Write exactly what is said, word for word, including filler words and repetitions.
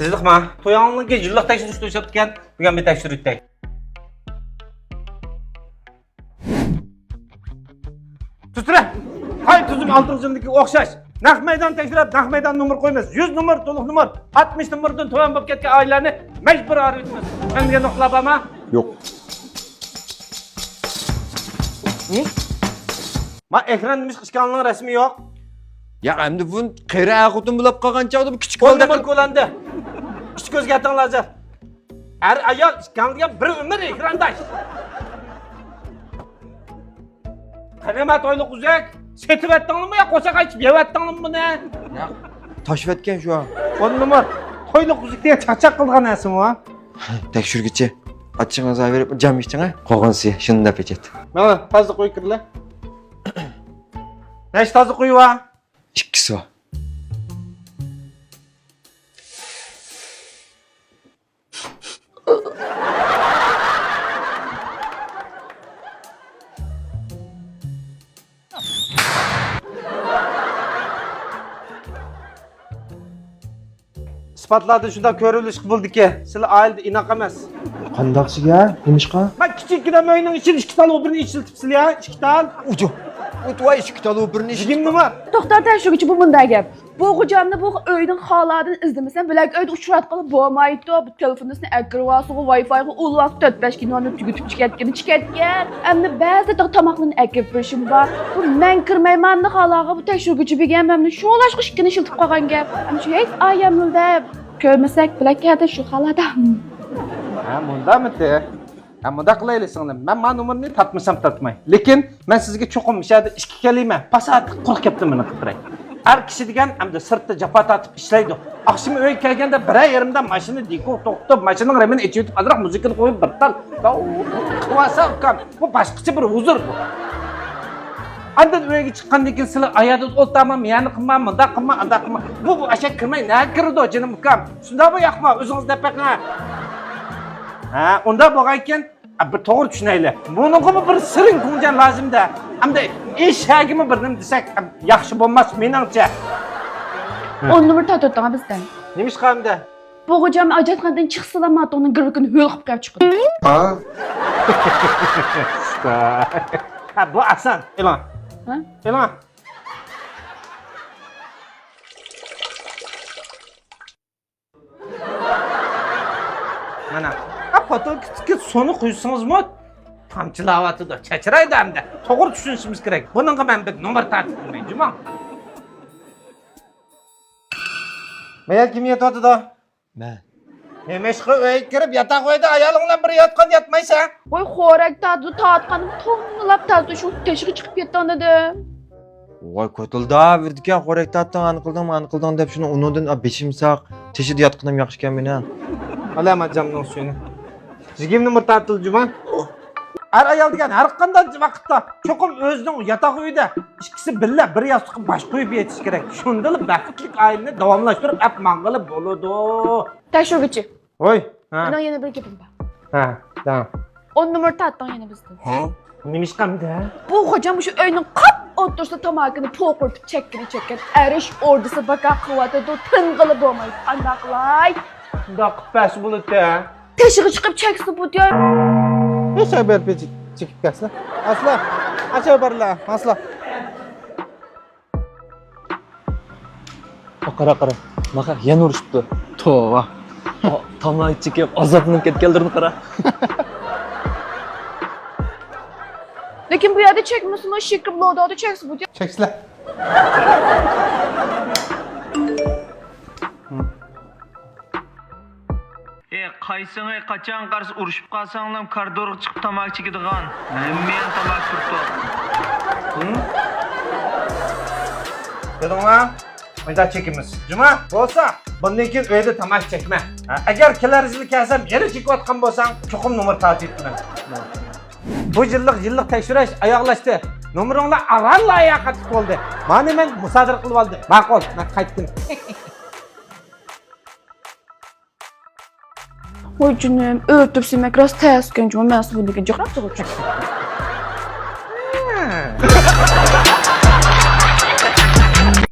سىزلىقما؟ توياڭلىقى يىللىق تەكشۈرۈش توشۇپتىكەن. بۈگۈن بىر تەكشۈرۈپ ئۆتەي. تۈزۈرە! ھاي، تۈزۈم ئالتىنچى يىلدىكى ئوخشاش. نەق مەيدان تەكشۈرۈپ، نەق مەيدان نومۇر قويىمىز. يۈز نومۇر، تولۇق نومۇر، ئاتمىش نومۇردىن تۆۋەن بولۇپ كەتكەن ئائىلىلەرنى مەجبۇر ئايرىۋېتىمىز. چۈشەنمىگەن نۇقتىلار بارمۇ؟ يوق. ما ئېكران نېمىشقا ئىككىڭلارنىڭ رەسىمى يوق؟ يا ئەمدى بۇ قېرى ئەر خوتۇن بولۇپ قالغان چاغدا بۇ كىچىك ئون بالىدەك نومۇر كولاندا. ئىچ كۆزگە ئەتىڭلار ھازىر. ئەر ئايال ئىككىڭلار بىر ئۆمۈر ئېكرانداش. قېنى ما تويلۇق ئۈزۈك؟ سېتىۋەتتىڭلارمۇ يا قورساق ئاچىپ يەۋەتتىڭلارمۇ بۇنى؟ تاشىۋەتكەن شۇ. ئون نومۇر. تويلۇق ئۈزۈك دېگەن چاقچاق قىلغان نەرسىمۇ؟ تەكشۈرگۈچى. ئاچچىقىڭىز ئاۋېرىپ جام ئىچىڭە. قوغۇنسى شۇنداق پېچەت. مانا تازا قويۇپ كىرلە. نەچچە تازا قويۇۋا؟ ئىككىسى بار. ئىسپاتلاردىن شۇنداق كۆرۈۋېلىشقا بولىدۇكى، سىلەر ئائىلىدە ئىناق ئەمەس. قانداق سىزگە؟ نېمىشقا؟ مەن كىچىككىنە ئۆينىڭ ئىچىدە ئىككى تال ئوبىرنى ئىشلىتىپسىلەر يا، ئىككى تال. ئۇجۇ. ئۇتۇۋاي ئىككى تال ئوبىرنى ئىشلىتىپ. يىگىرمە نومۇر. توختا تەكشۈرگۈچى، بۇ مۇنداق گەپ. بۇ غوجامنى بۇ ئۆينىڭ خالادىن ئىزدىمىسەم، بىلەك ئۆيدە ئۇچراتقىلى بولمايدۇ. بۇ تېلېفوننى ئەكىرىۋالسىغۇ، ۋاي فايغا ئۇلىۋالسا تۆت بەش كىنونى تۈگىتىپ چىقىۋەتكىنى چىقىۋەتكەن. ئەمدى بەزى تاماقلىرىنى ئەكىرىپ بېرىشىم بار. بۇ مەن كىرمەيمەن خالاغا، بۇ تەكشۈرگۈچى بىگەن مەمنى شۇڭلاشقا ئىككىنى ئىشلىتىپ قالغان گەپ. ئەمدى شۇ ھېچ ئايەملىدە كۆرمىسەك بىلەك كەتە شۇ خالادا. ھە، مۇنداقمىتى؟ ھە، مۇنداق قىلايلى سىڭلىم، مەن ما نومۇرنى تارتمىسام تارتماي. لېكىن مەن سىزگە چوقۇم مۇشۇ يەردە ئىككى كەلىمە پاساھەتلىك قۇرۇق گەپنى مېنىڭ قىلدۇراي. ئەر كىشى دېگەن ئەمدى سىرتتا جاپا تارتىپ ئىشلەيدۇ. ئاخشىمى ئۆيگە كەلگەندە بىرەر يېرىمدا ماشىنا دىكو توختىتىپ، ماشىنىنىڭ رېمىنى ئېچىۋېتىپ، ئازراق مۇزىكىنى قويۇپ، بىر تال قىلىۋالسا ئۇكام، بۇ باشقىچە بىر ھۇزۇر بۇ. ئاندىن ئۆيگە چىققاندىن كېيىن سىلەر ئاياغدا ئولتۇرما، مىيەنى قىلما، مۇنداق قىلما، ئانداق قىلما. بۇ، بۇ ئاشەك كىرمەي نەگە كىرىدۇ جېنىم ئۇكام؟ شۇنداقمۇ ياقمۇ؟ ئۆزىڭىز دەپ بېقىڭ. ھە، ئۇنداق بولغانكىن، ئا، بىر توغرا چۈشىنەيلى. بۇنىڭغىمۇ بىر سېرىن كۆڭۈل لازىم-دە. ئەمدى ئىش ھەگىمۇ بىر نېمە دېسەك، ئەم، ياخشى بولماس مېنىڭچە. ئون نومۇر تارتىۋېتىڭ بىزدىن. نېمىشقا ئەمدى؟ بۇ غوجام ھاجەتخانىدىن چىقسىلا ماتوڭنىڭ گىرۋىكىنى ھۆل قىلىپ كەپ چىقىدۇ. ھە؟ ھە، بۇ ئاسان. ئېلىڭ. ھە؟ ئېلىڭ. مانا، ئا، پوتۇلكىدىكى سۇنى قۇيسىڭىزمۇ تامچىلاۋاتىدۇ، چاچرايدۇ ئەمدى. توغرا چۈشىنىشىمىز كېرەك. بۇنىڭغا مەن بىر نومۇر تارتىپ بېرىمەن، جۇمۇ. مايا كىم يېتىۋاتىدۇ؟ مەن. نېمىشقا ئۆيگە كىرىپ ياتاق ئۆيدە ئايالىڭ بىلەن بىر ياتقان ياتمايسەن؟ ۋاي، خورەك تارتىدۇ، تارتقاندا تومىلاپ تارتىدۇ، شۇ تېشىغا چىقىپ كېتىڭ دېدىم. ۋاي، كوتۇلدا بىردىكەن، خورەك تارتتىڭ، ئانا قىلدىڭمۇ، ئانا قىلدىڭ دەپ شۇنى ئۇنىڭدىن بېشىم ساق، تېشىدا ياتقىنىم ياخشىكەن مېنىڭ. ئالە، مانا جامنىڭ سۈيىنى. يىگىرمە نومۇر تارتىلدى جۇما. ئەر ئايال دېگەن ھەر قانداق ۋاقىتتا چوقۇم ئۆزىنىڭ ياتاق ئۆيىدە ئىككىسى بىللە بىر ياستۇققا باش قويۇپ يېتىش كېرەك. شۇندىلا بەختلىك ئائىلىنى داۋاملاشتۇرۇپ ئەپ ماڭغىلى بولىدۇ. تەكشۈرگۈچى. ھوي. ھە. مېنىڭ يەنە بىر گېپىم بار. ھە، دەڭ. ئون نومۇر تارتتىڭ يەنە بىزدىن. ھە؟ نېمىشقا ئەمدى؟ بۇ غوجام مۇشۇ ئۆينىڭ قاپ ئوتتۇرىسىدا تاماكىنى پوقۇرتۇپ چەككىنى چەككەن، ئەرش ئوردىسى باكا قىلىۋاتىدۇ، تىنغىلى بولمايدۇ. قانداق قىلاي؟ شۇنداق قىلىپ بەرسە بولىدۇ. تېشىغا چىقىپ چەكسە بۇ دېگەن. ھېچ بەرىپ چېكىپ كەتسە. ئاسلا. ئاشۇ بارلا. ئاسلا. قارا، قارا. ماخا يەنە ئۇرۇشۇپتۇ. توۋا. تاماكا چېكىپ ئازابلىنىپ كەتكەنلىرىنى قارا. لېكىن بۇ يەردە چەكمىسىمۇ، شىكىپ لودادا چەكسە بۇ. چەكسىلە. ئى، قايسىڭى قاچان قارىسا ئۇرۇشۇپ قالساڭلام كارىدورغا چىقىپ تاماكا چېكىدىغان. ھەممىيان تاماكا تۇرۇپتۇ. ھىم؟ كۆردۈڭلار؟ مۇنداق چېكىمىز. جۇما، بولسا، بۇندىن كېيىن ئۆيدە تاماكا چەكمە. ھە، ئەگەر كېلەر يىلى كەلسەم يەنە چېكىۋاتقان بولساڭ، چوقۇم نومۇر تارتىۋېتىمەن. بۇ يىللىق، يىللىق تەكشۈرۈش ئاياغلاشتى. نومۇرۇڭلار ئارانلا ھاياقەتلىك بولدى. مانا مەن مۇسادىرە قىلىۋالدىم. ماقۇل، مەن قايتتىم. ۋاي جېنىم، ئۆلتۈرسە يېمەك راست تەسكەن جۇمۇ، مەن سىزنىڭكىن جىقراپ تۇرغۇچى.